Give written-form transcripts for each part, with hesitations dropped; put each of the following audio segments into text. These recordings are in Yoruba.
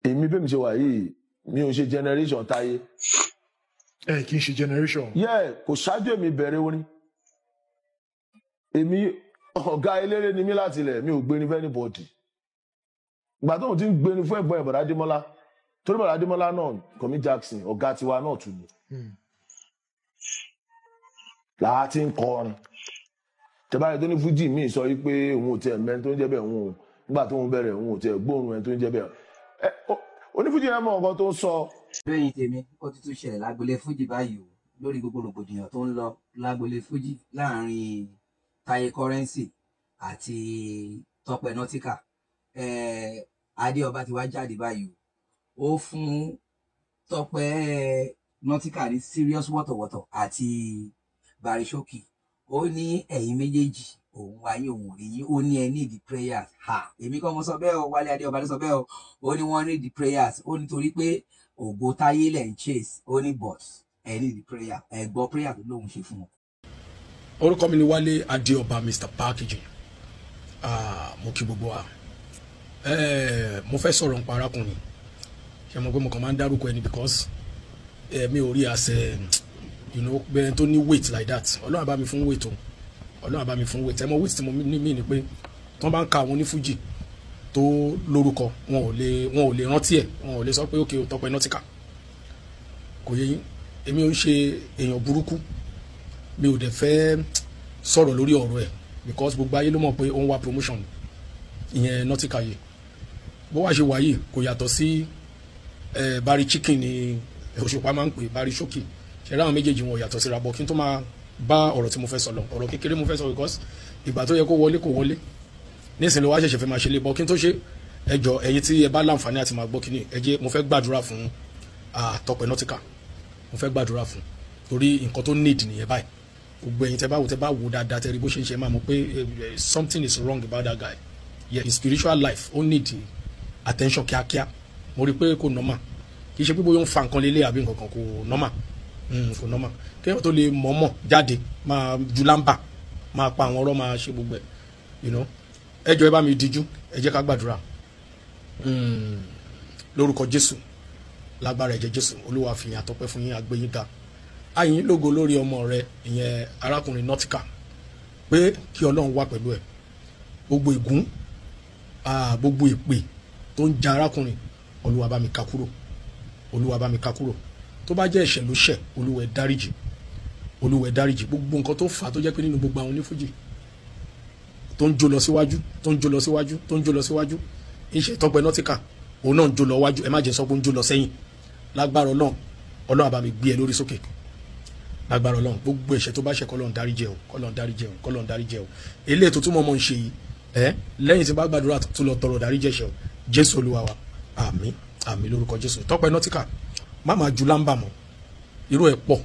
Èmi bẹ́ẹ̀ mi ṣe wà yìí, mi ò ṣe generation Táyé. Ẹ kì í ṣe generation. Yeah, kò ṣáájú èmi bẹ̀rẹ̀ orin. Èmi ọ̀gá eléré ni mí láti ilẹ̀, mi ò gbérin fún anybody. Ìgbà tóun ti ń gbérin fún ẹ̀gbọ́n ẹ̀ Bọ̀dá Adémọ́lá, torí Bọ̀dá Adémọ́lá náà, Kọ̀mí Jackson, ọ̀gá tiwa náà tún ni. Làá ti ń kọrin. Tẹ́báyé tó ní fújì míì sọ wípé òun ò tiẹ̀ mẹ́ni tó ń jẹ́ bẹ́ẹ̀, òun ò nígbà tóun bẹ̀rẹ̀, òun ò tiẹ̀ gbóòórùn ẹni tó ń jẹ́ bẹ́ẹ̀. Ẹ onífújì yẹn mọ nǹkan tó ń sọ. Lẹ́yìn tèmi, ó ti tún ṣẹlẹ̀ lágbolé fújì báyìí o, lórí gbogbo rògbòdìyàn tó ń lọ lágbolé fújì láàrin Taye Currency àti Tọ́pẹ́ Nautica. Adéọba ti wá jáde báyìí o, ó fún Tọ́pẹ́ Nautica ní serious wọ̀tọ̀wọ̀tọ̀ àti Barisókì. Ó ní ẹ̀yin méjèèjì, òun wáyé, òun ò rí yín. Ó ní ẹ need prayers. Ha, èmi kọ́ mo sọ bẹ́ẹ̀ o, Wálé Adéọba ló sọ bẹ́ẹ̀ o. Ó ní wọ́n need prayers. Ó nítorí pé ògo Táyé lẹ̀ ń chase. Ó ní but ẹ need prayer. Ẹ gbọ́ prayer tó lóun ṣe fún wọn. Orúkọ mi ni Wálé Adéọba, Mr Packaging. Ah, mo kí gbogbo wa. Mo fẹ́ sọ̀rọ̀ nípa arákùnrin. Ṣe mo pé mo kàn máa ń dárúkọ ẹni because mi ò rí àṣẹ bẹ́ẹ̀ tó ní weight like that. Ọlọ́run bá mi fún weight o, Ọlọ́run bá mi fún weight. Ẹ mọ weight tí mo ní mí ni pé tí wọ́n bá ń ka àwọn onífújì tó lórúkọ, wọn ò lè rántí ẹ̀, wọn ò lè sọ pé ok o, Tọ́pẹ́ Nautica. Kò yé yín? Èmi ò ń ṣe èèyàn burúkú, mi ò dẹ̀ fẹ́ sọ̀rọ̀ lórí ọ̀rọ̀ ẹ̀ because gbogbo ayé ló mọ̀ pé ó ń wá promotion. Ìyẹn Nautica yìí, bó wá ṣe wà yìí, kò yàtọ̀ sí Barry Chicken ni Òṣùpá máa ń pè Barry Ṣókì. Ṣe ráwọn méjèèjì, wọn ò yàtọ̀ síra bọ̀. Kí n tó máa bá ọ̀rọ̀ tí mo fẹ́ sọ lọ, ọ̀rọ̀ kékeré mo fẹ́ sọ because ìgbà tó yẹ kó wọlé kò wọlé, nísìnyí ló wá ṣẹ̀ṣẹ̀ fẹ́ máa ṣe lé bọ́. Kí n tó ṣe, ẹ jọ, ẹ̀yin tí ẹ bá láǹfààní àti máa gbọ́ kínní, ẹ jẹ́ mo fẹ́ gbàdúrà fún Tọ́pẹ́ Nautica. Mo fẹ́ gbàdúrà fún torí nǹkan tó need nìyẹn báyìí. Gbogbo ẹ̀yin tẹ́ bá wò dáadáa, tẹ́ rí bó ṣe ń ṣe, máa mọ̀ pé something is wrong about that guy. Yeah, his spiritual life, ó need attention kíákíá. Mo rí i pé kò normal. Kì í ṣe pé bóyá ó ń fa nǹkan lélẹ̀ àbí nǹkan kan. Kò normal. Kò normal kéèyàn tó lè mọ̀ọ́mọ̀ jáde máa ju lámbà, máa pa àwọn ọ̀rọ̀, máa ṣe gbogbo ẹ̀. Ẹ jọ̀ọ́, ẹ bá mi díjú, ẹ jẹ́ ká gbàdúrà. Lórúkọ Jésù, lágbára ẹ̀jẹ̀ Jésù, Olúwa, fìyìn àtọpẹ́ fún yín, agbẹ́yìn ga, àyìn lógo lórí ọmọ rẹ, ìyẹn arákùnrin Nautica, pé kí Ọlọ́run wà pẹ̀lú ẹ̀. Gbogbo ègún, gbogbo èpè tó ń ja arákùnrin, Olúwa, bá mi ká kúrò. Olúwa, bá mi ká kúrò. Tó bá jẹ́ ẹ̀ṣẹ̀ ló ṣẹ̀, Olúwa, ẹ dáríjì. Olúwa, ẹ dáríjì. Gbogbo nǹkan tó fà á tó jẹ́ pé nínú gbogbo àwọn onífújì tó ń jó lọ síwájú, tó ń jó lọ síwájú, tó ń jó lọ síwájú, iṣẹ́ Tọ́pẹ́ Nautica, òun náà ń jó lọ wájú. Ẹ má jẹ́ sọ pé ó ń jó lọ sẹ́yìn. Lágbára Ọlọ́run, Ọlọ́run á bá mi gbé ẹ lórí sókè. Lágbára Ọlọ́run, gbogbo ẹ̀ṣẹ̀ tó bá ṣẹ̀, kọ́lọ́run dáríjì ẹ o, kọ́lọ́run dáríjì ẹ o, kọ́lọ́run dáríjì ẹ o. Eléyìí tó túmọ̀ mọ́ ń ṣe yìí ẹ, lẹ́yìn tí bá gbàdúrà tó lọ tọrọ dáríjì ẹ̀ṣẹ̀ o. Jésù Olúwa wa, àmín, àmín lórúkọ Jésù. Tọ́pẹ́ Nautica, má máa ju lámbà mọ́, irú ẹ̀ pọ̀.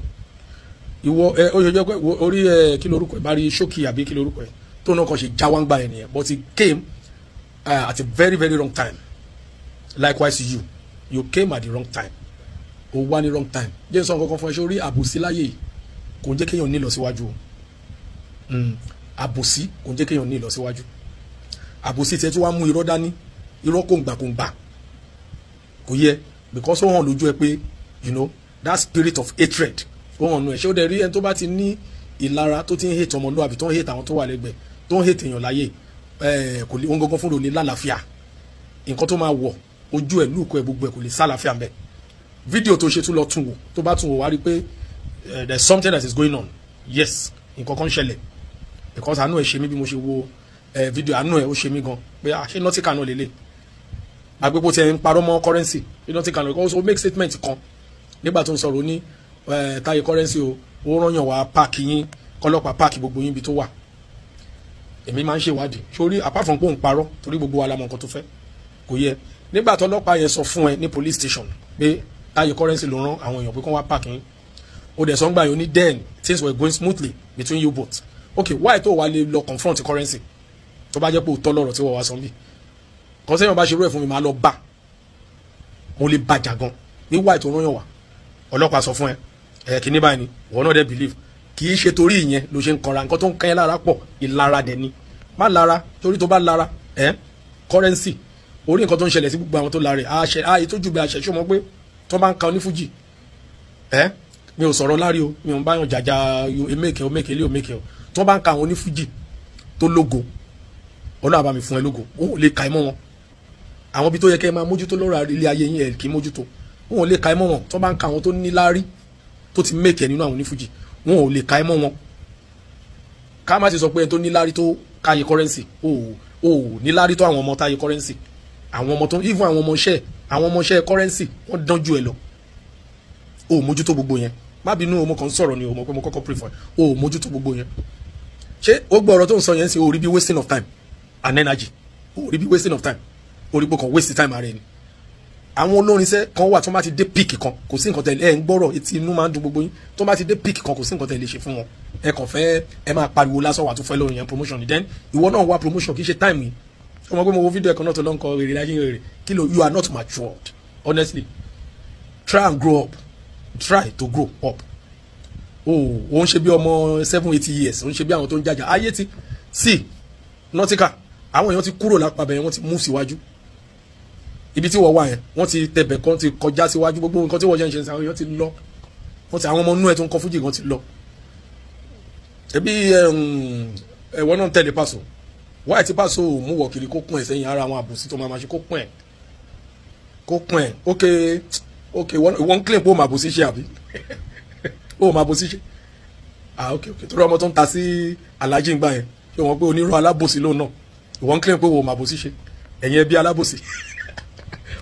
Ìwọ ẹ, ó ṣe jẹ́ pé orí ẹ, kí lorúkọ ẹ bá rí ṣókì àbí kí lorúkọ ẹ tó náà kàn ṣe já wá ń gbà ẹ nìyẹn, but it came at a very very wrong time. Likewise you, you came at the wrong time. O wá ní wrong time. Jẹ́ sọ nǹkan kan fún ẹ. Ṣe orí àbòsí láyé yìí kò ń jẹ́ kéèyàn ní ìlọsíwájú o. Àbòsí kò ń jẹ́ kéèyàn ní ìlọsíwájú. Àbòsí tiẹ̀ tí wàá mú irọ́ dání, irọ́ kòǹgbà kòǹgbà, kò yẹ, because ó hàn lójú ẹ pé that spirit of hatred, ó hàn nù ẹ. Ṣé ó dẹ̀ rí ẹni tó bá ti ní ìlara, tó ti ń hate ọmọlúwàbí, tó ń hate àwọn tó wà lẹ́gbẹ̀ẹ́, tó ń hate èèyàn láyé ẹ, kò lè ohun gangan fúnra ò lè lálàáfíà. Nǹkan tó máa wọ̀ ojú ẹ̀, lùkọ́ ẹ̀, gbogbo ẹ̀, kò lè sálàáfíà ń bẹ̀. Fídíò tó ṣe, tún lọ tún wò. Tó bá tún wò, wá rí pé there is something that is going on. Yes, nǹkan kan ń ṣẹlẹ̀, because àánú ẹ̀ ṣe mí. Bí mo ṣe wo fídíò, àánú ẹ̀ ó ṣe mí gan pé ah, ṣé Nautica náà lélẹ̀ agbépo tí ẹ ń parọ́ mọ́ Currency? Ṣé Nautica náà? Because ó make statement kan nígbà tó ń sọ̀rọ̀ ní Táyé Currency o, ó rányàn wá pack yín, kọ́lọ́pàá pack gbogbo yín ibi tó wà. Èmi máa ń ṣèwádìí sórí. Apart from pé òun parọ́, torí gbogbo wa la mọ nǹkan tó fẹ́, kò yẹ. Nígbà tó ọlọ́pàá yẹn sọ fún ẹ ní police station pé Táyé Currency ló rán àwọn èèyàn pé kí wọ́n wá pack yín, ó dẹ̀ sọ ń gbà yín, ó ní then things were going smoothly between you both. Okay, why tó wà lè lọ confront Currency, tó bá jẹ́ pé òótọ́ lọ̀rọ̀ tí wọ́n wá sọ bí kọ́sẹ́yìn bá ṣe rú ẹ̀ fún mi, máa lọ bá, mo lè bàjá gan ní why tó rán yàn wá. Ọlọ́pàá sọ fún ẹ ẹ kìíní báyìí ni wọ́n náà dẹ̀ believe. Kì í ṣe torí ìyẹn ló ṣe ń kanra. Nǹkan tó ń kẹ́ lára pọ̀, ìlara dẹ̀ ni. Má lara, torí tó bá lara ẹ, Currency Orí nǹkan tó ń ṣẹlẹ̀ sí gbogbo àwọn tó la rẹ̀ àṣẹ ààyè tó jù bẹ́ẹ̀ àṣẹ. Ṣó mọ̀ pé tó bá ń ka onífújì ẹ, mi ò sọ̀rọ̀ lárí o, mi ò ń báyàn jàjà emeke o meke ilé o meke o. Tó bá ń ka àwọn onífújì tó lógo, Ọlọ́run bá mi fún ẹ lógo, ó lè ka ẹ mọ́ wọn. Àwọn ibi tó yẹ kẹ́ ẹ máa mójútó lọ́rọ̀ ilé ayé yín, ẹ kì í mójútó. Wọn ò lè ka ẹ mọ́ wọn. Tó bá ń ka àwọn tó ní láárí tó ti meke nínú àwọn onífújì, wọn ò lè ka ẹ mọ́ wọn. Ká má ti sọ pé ẹni tó ní láárí tó káyé Currency, ò ní láárí tó àwọn ọmọ táyé Currency, àwọn ọmọ tó even àwọn ọmọọṣẹ́ Currency wọ́n dán ju ẹ lọ. O mójútó gbogbo yẹn. Má bínú o, mo kàn ń sọ̀rọ̀ ni o, mo pé mo kọ́kọ́ prefer o mójútó gbogbo yẹn. Ṣé o gbọ́ ọ̀rọ̀ tó ń sọ yẹn sí? O rí bí wasting of time and energy. O rí bí wasting of time. O rí pé kàn waste time ara ẹni. Àwọn olórin iṣẹ́ kan wà tó bá ti dé peak kan, kò sí nǹkan tẹ̀lé ẹ̀ ń gbọ́rọ̀ etí inú máa ń dùn gbogbo yín. Tó bá ti dé peak kan, kò sí nǹkan tẹ̀lé ṣe fún wọn. Ẹ kàn fẹ́ ẹ máa pariwo lásán, wà tó fẹ́ lórin yẹn promotion ni. Then ìwọ náà wá promotion, kì í ṣe time yìí. Ọmọ pé mo wo fídíò ẹ̀kan náà tó lọ ń kọ rèrè láyé rèrè kí ló. You are not matured, honestly. Try and grow up. Try to grow up. Oh, ó ń ṣe bí ọmọ 7-8 years, ó ń ṣe bí àwọn tó ń jàjà ayé ti sí Nautica. Àwọn èèyàn ti kúrò lápá bẹ̀rẹ̀, wọ́n ti move síwájú. Ibi tí wọ́n wà yẹn, wọ́n ti tẹ̀bẹ̀ kan ti kọjá síwájú. Gbogbo nǹkan tí wọ́n ṣe ń ṣe, àwọn èèyàn ti lọ. Wọ́n ti àwọn ọmọ inú ẹ̀ tó ń kọ fújì kan ti lọ. Ẹbí ẹ̀wọ́n náà ń tẹ̀lé Paso. Wáyé tí Paso ò mú wọ̀ kiri kó kún ẹ̀ sẹ́yìn ara àwọn àbòsí tó máa ma ṣe, kó kún ẹ̀, kó kún ẹ̀. Ok ok, wọ́n ń claim pé ó máa bòsí ṣe àbí ó máa bòsí ṣe. Ah ok ok, torí ọmọ tó ń ta sí Alhaji ń gbà yẹn, ṣé wọ́n pé onírọ̀ alábòsí lóun náà. Wọ́n ń claim pé ó máa bòsí ṣe, ẹ̀yin ẹbí alábòsí.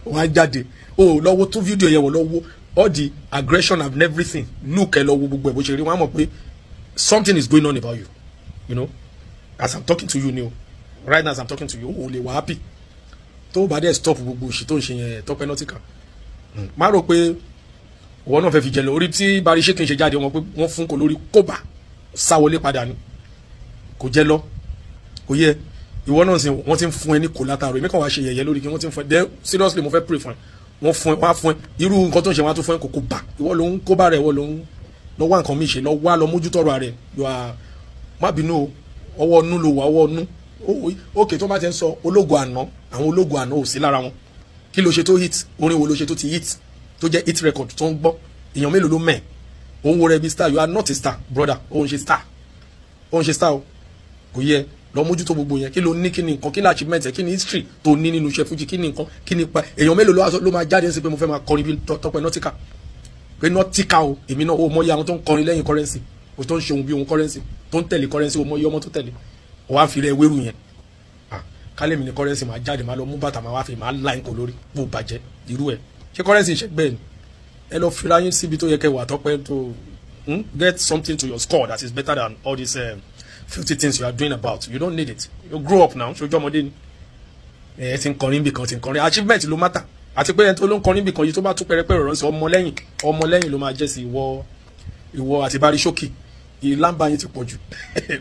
Wọ́n á jáde ó lọ́wọ́ tún fídíò yẹn wọ̀ lọ́wọ́, all the aggression and everything, look ẹ lọ́wọ́ gbogbo ẹ̀ bó ṣe rí. Wọ́n á mọ̀ pé something is going on about you, you know, as I'm talking to you now. Right now as I'm talking to you, o lè wà happy tó o bá dẹ̀ stop gbogbo òṣì tó ń ṣe yẹn. Tọ́pẹ́ Nautica, má rò pé ìwọ náà fẹ́ fi jẹ lọ. Orí tí Barry Shekin ṣe jáde, wọn pé wọ́n fún kò lórí kóbá sáwọlé padà ni, kò jẹ́ lọ, kò yẹ. Ìwọ náà sì wọ́n ti ń fún ẹ ní kò látàrọ. Èmi kàn wá ṣe yẹ̀yẹ́ lórí kí wọ́n ti ń fún ẹ. Then seriously, mo fẹ́ pray fún ẹ. Wọ́n fún ẹ, wọ́n á fún ẹ irú nǹkan tó ń ṣe, wọ́n á tún fún ẹ kò kò bá. Ìwọ ló ń kóbá rẹ, ìwọ ló ń lọ wá nǹkan mi ṣe, lọ wá lọ mójútó ọ̀rọ̀ rẹ. Má bínú o, ọwọ́ ọnú ló wà, ọwọ́ ọnú. Ókè tó bá ti ń sọ ológo àná, àwọn ológo àná ò sí lára wọn. Kí ló ṣe tó hit? Orin wo ló ṣe tó ti hit, tó jẹ́ hit record tó ń gbọ́? Èèyàn mélòó ló mẹ́? Òun wo rẹ bí star? You are not a star, brother. Òun ṣe star, òun ṣe star o. Kò yẹ lọ mójútó gbogbo yẹn. Kí ló ní? Kí ni nǹkan? Kí ni achievement ẹ? Kí ni history tó ní nínú iṣẹ́ fújì? Kí ni nǹkan? Kí ni pa? Èèyàn mélòó ló máa jáde sí pé mo fẹ́ máa kọrin bí Tọ́pẹ́ Nautica? Pé Nautica o, èmi náà o mọ iye àwọn tó ń kọrin lẹ́yìn Currency, o tó ń ṣe ohun bí ohun Currency, tó ń tẹ̀lé Currency, o mọ iye ọmọ tó tẹ̀lé. O wá fi rẹ wéru yẹn. Kálẹ̀ mi ni Currency máa jáde, máa lọ mú bàtà, máa wá fi máa láì kò lórí bó bàjẹ́ irú ẹ̀. Ṣé Currency ń ṣẹgbẹ́ ni? Ẹ lọ fira yín síbi tó yẹ kẹ́ wà. Tọ́pẹ́, to get something to your score that is better than all these 50 things you are doing about. You don't need it. You grow up now. Ṣojú ọmọdé ni ẹ ti ń kọrin bí kan, ti ń kọrin. Achievement ló matter. Àti pé ẹni tó ló ń kọrin bí kan yìí, tó bá tún pẹrẹpẹrẹ rọ sí ọmọlẹ́yìn, ọmọlẹ́yìn ló máa jẹ́ sí. Ìwọ ìwọ àti Barry Showkey, ìlànà yín ti pọ̀ jù.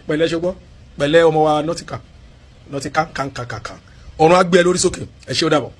Pẹ̀lẹ́, ṣọgbọ́ pẹ̀lẹ́, ọmọ wa Nautica, Nautica kankankankan, ọ̀run á gbé ẹ lórí sókè. Ẹ ṣé, ó dàbọ̀.